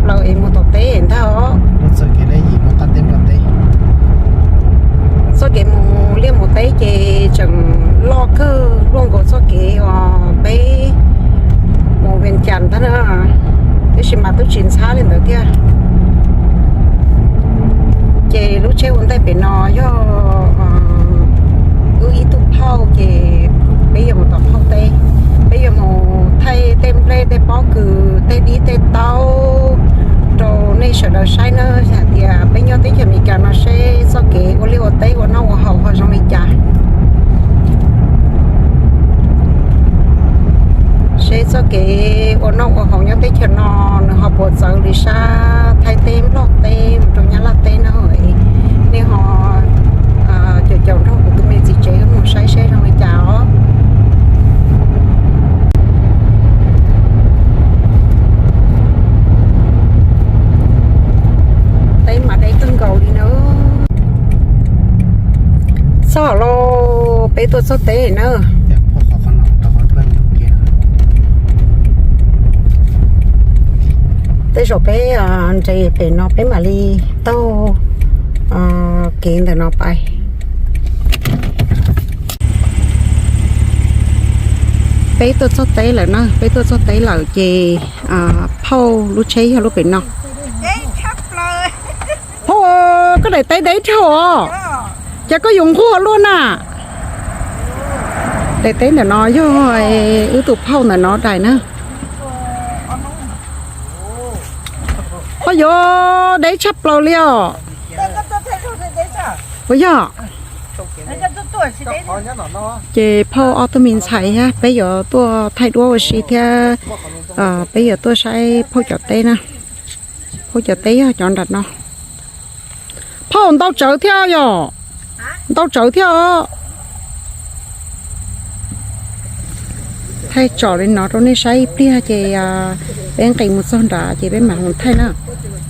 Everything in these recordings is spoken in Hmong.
Plaws es mus tom teb ntag os. Txoj kev mus liaj mus teb ces tseem loj kawg luaj nkaus txoj kev uas peb mus Vias Cas ntag na, tiam sis mas twb tsis ntxhab li ntawd thiab. Ces lub tsheb ua ntej pem no yog wb ib tug phauj, ces peb yuav mus tom phauj teb, peb yuav mus thaij tej nplej tej pob kws tej dib tej taub rau nej sawv daws saib na, hais tias peb nyob teb chaws Amelikas no seb txoj kev ua liaj ua teb ua noj ua haus ho zoo li cas, seb txoj kev ua noj ua haus nyob teb chaws no nws ho puas txawv li sab Thaib teb Nplog teb mus rau Nyab Laj teb na. Nej ho caum caum nrog kuv tus me txiv tsev wb mus saib seb zoo li cas os. Teb mas deb kawg nkaus li na. Txog los peb tuaj txog teb na. Tej zaum peb nres pem no peb mam li taug kev ntawm no pais. Peb tuaj txog teb lawm na, peb tuaj txog teb lawm ces phauj lub tsheb yog lub pem no. Phauj, koj daim teb deb dhau os, cas koj yuav nquag luaj na. Daim teb ntawm no yog wb tus phauj ntawm no daim na. Ho yuav deb tshaj plaws li os. Puas yog? Ces phauj ob tug me ntxhais thiab peb yuav tuaj thaij duab ua si thiab, peb yuav tuaj saib phauj cov teb na, phauj cov teb yog cov nram no. Phauj, ntau tsawv thiab yom, ntau tsawv thiab os. Thaij tsom li no rau nej saib ib pliag ces peb nqis mus txog nrad ces peb mam mus thaij na.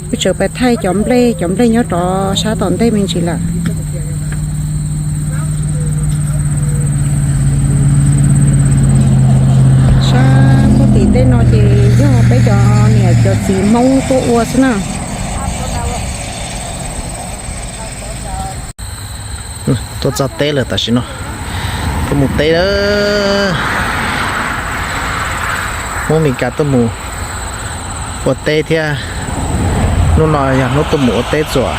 Peb tseem pais thaij cov nplej, cov nplej nyob rov sab tom ntej me ntsis lawm. Sab puag tim tej no ces yog peb cov niam cov txiv Hmoob tuaj ua xwb na. Tuaj txog teb lawm tam sim no, tuaj mus teb lawm. Hmoob Meskas tuaj mus ua teb thiab. Hnub no yog hnub tuaj mus ua teb txuas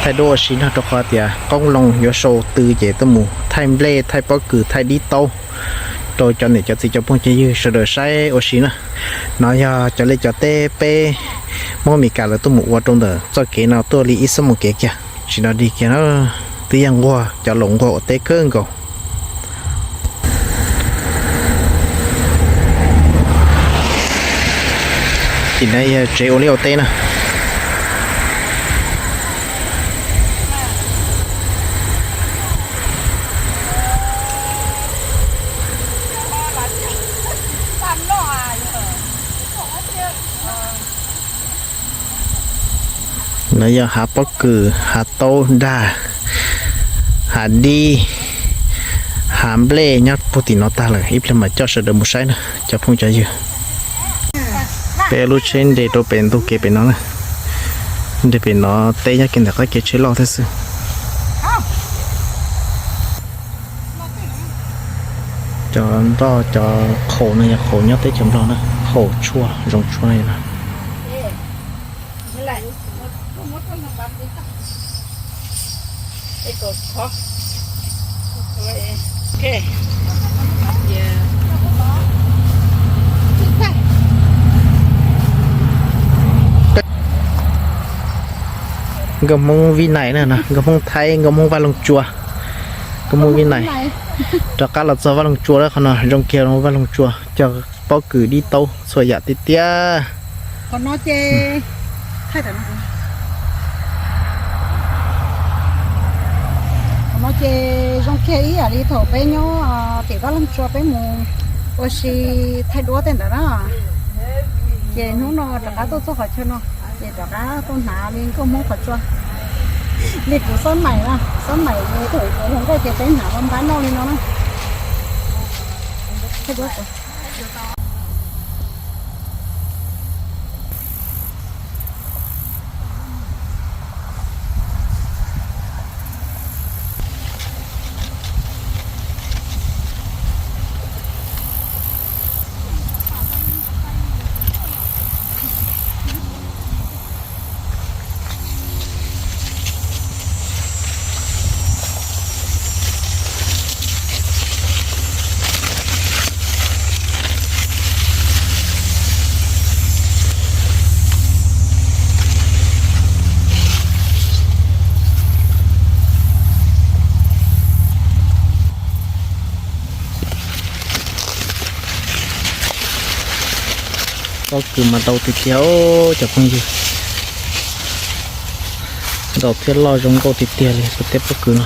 thaij duab ua si no rau qhov tias qoob loo yuav sau tw ces tuaj mus thaij nplej, thaij pob kws, thaij dib taub rau cov niam cov txiv cov phooj cov ywg sawv daws saib ua si na. No yog cov liaj cov teb peb Hmoob Meskas lawv tuaj mus ua rau ntawm txoj kev no tuaj li ib xuab moos kev kiag, tsis nrov dig kiag na. Twb yeej nquag, cov laus nquag ua teb kawg nkaus. Tim no yog tsev ua liaj ua teb na. No yog hav pob kws, hav taub dag, hav dib, hav nplej nyob puag tim no tag lawm. Ib pliag mam coj sawv daws mus saib na cov phooj cov ywg. Peb lub tsheb nres rau pem ntug kev pem no na. Nres pem no, teb nyob kiag ntawm qab kev tsheb loj thiab xwb. Cov nroj cov qhaus no yog qhaus nyob teb chaws Nplog na, qhaus tshua, zoo tshua no. Nkauj Hmoob Vib Nais na, nkauj Hmoob Thaib, nkauj Hmoob Vaj Loog Tsua. Nkauj Hmoob Vib Nais rov qab los txog Vaj Loog Tsua lawm. Qhov no zoo kiag Vaj Loog Tsua, cog pob kws dib taub txhua yam tiag tiag. Qhov no ces, qhov no ces zoo kiag ib yam li thaum peb nyob tim Vaj Loog Tsua peb mus ua si thaij duab tej ntawd na. Ces hnub no rov qab tuaj txog qhov chaw no, ces rov qab tuaj hnav li nkauj Hmoob qhov tsua. Li kuv xob maim na, xob maim li thaum kuv hluas nkauj ces peb hnav npab noj li no na. Thaij duab. Pob kws mas ntau tiag tiag cov phooj ywg, ntau thiab loj zoo nkauj tiag tiag li kuv tej pob kws no.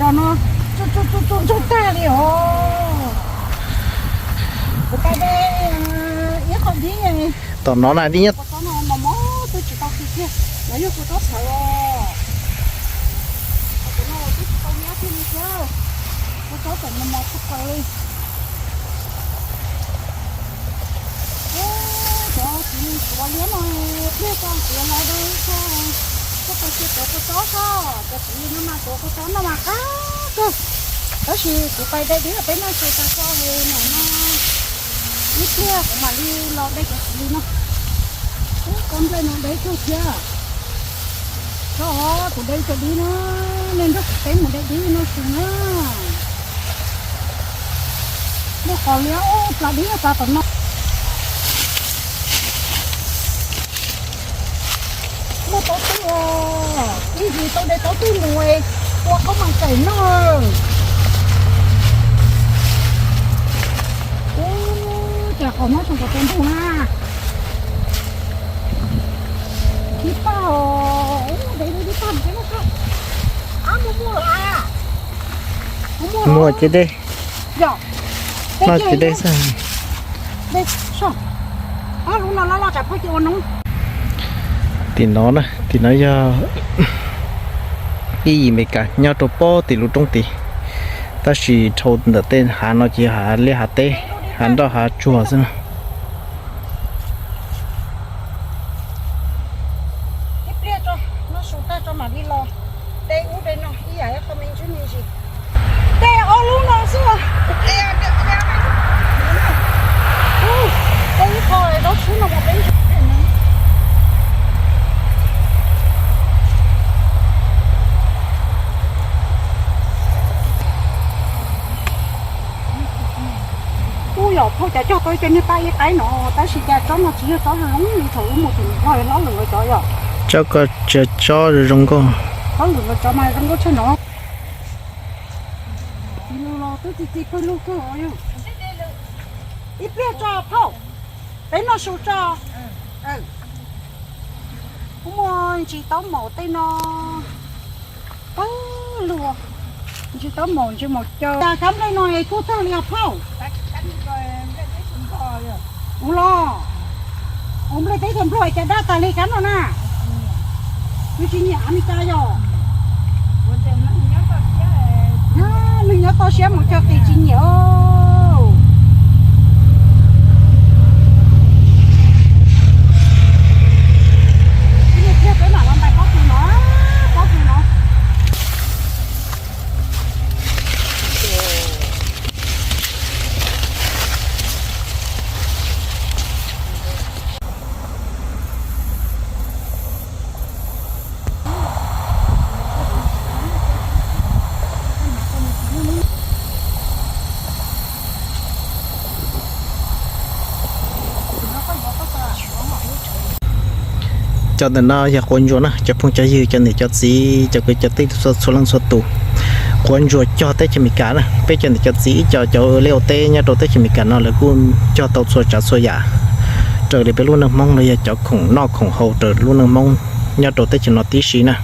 Cov no tsuj tsuj tsuj tsuj tag li os. Kuv pais de ib qho dib. Tom no na dib nyob. Kua txob no mos mos twb tsis tau qhwv kiag, no yog kua txob txhawv os. Cov no twb tsis tau nyab kiag li thiab. Kua txob tseem mos mos tshaj plaws li. Cov txiv tshuav liab no pliag tso kuv los de tso, koj pais cia tuav kua txob tso, cov txiv no mas tuav kua txob noj mas qab kawg. Tab sis kuv pais de dib peb noj tshais tas tso es mam no ib pliag kuv mam li los de cov txiv no. Ub, koj nplej no deb kawg thiab. Tso, kuv de cov dib no, nej nrog kuv peb mus de dib no xwb na. Muaj qos liab, ub, plas dib no plas tom no. Muaj taub twg os, ib yim tau de taub twg mus ua khaub mas kaim noj. Ub, cas qhov muab tso kom tus ntug na. Dib paj os, ub, de dib paj mus teb muaj tso. Ab, muaj muaj los a. Muaj ces de. Yog. Noj ces de xwb. Ob lub no loj loj tsam pheej cia ua noob. Tim no na, tim no yog ib yim Meskas nyob rau pob tim lub roob tid, tab sis dhau ntawm tej hav no ces yog hav liaj hav teb, hav nroj hav tsuag xwb na. Ib pliag tso, noj su tag tso mam li los de ub de no ib yam ib qho me ntsis me ntsis. De ob lub no xwb. De ib qho zaub tshub no mus peb ntsis. Ub, yog phauj, cas cog tau ib co niag paj ib qaib no, tab sis cas tsob no tsis yog tsob zoo li thaum wb mus tim Nplog hlob lwm nkawd cov yog. Tsob ko tsob zoo zoo nkauj. Hlob lwm nkawd cov mas zoo nkauj tshaj no. Txiv lug los twb txi txiv pawg lug kawg os. Ib pliag tso phauj, peb noj su tso. Kuv muaj ntsis taub maum tej no. Pawg lug, ntsis taub maum ntsis maum caw. Cas kab nplej no es kuj tag li os phauj? Ua los, ua nplej teb chaws Nplog cas daj tas li kab no na. Nws tsis nyiam Amelikas yog. Neeg nyob toj siab mus cog qis tsis nyiam. Ib pliag peb mam los ntais pob kws no, pob kws no. Cov ntawm no yog quav ntsuas na cov phooj cov ywg, cov niam cov txiv, cov kwv cov tij txhua leej txhua tus. Quav ntsuas cog teb chaws Amelikas na, peb cov niam cov txiv ib co cov ua liaj ua teb nyob rau teb chaws Amelikas no lawv kuj cog tau txhua tsav txhua yam raws li peb lub neej Hmoob los yog cov khoom noj khoom haus raws lub neej Hmoob nyob rau teb chaws no tib si na.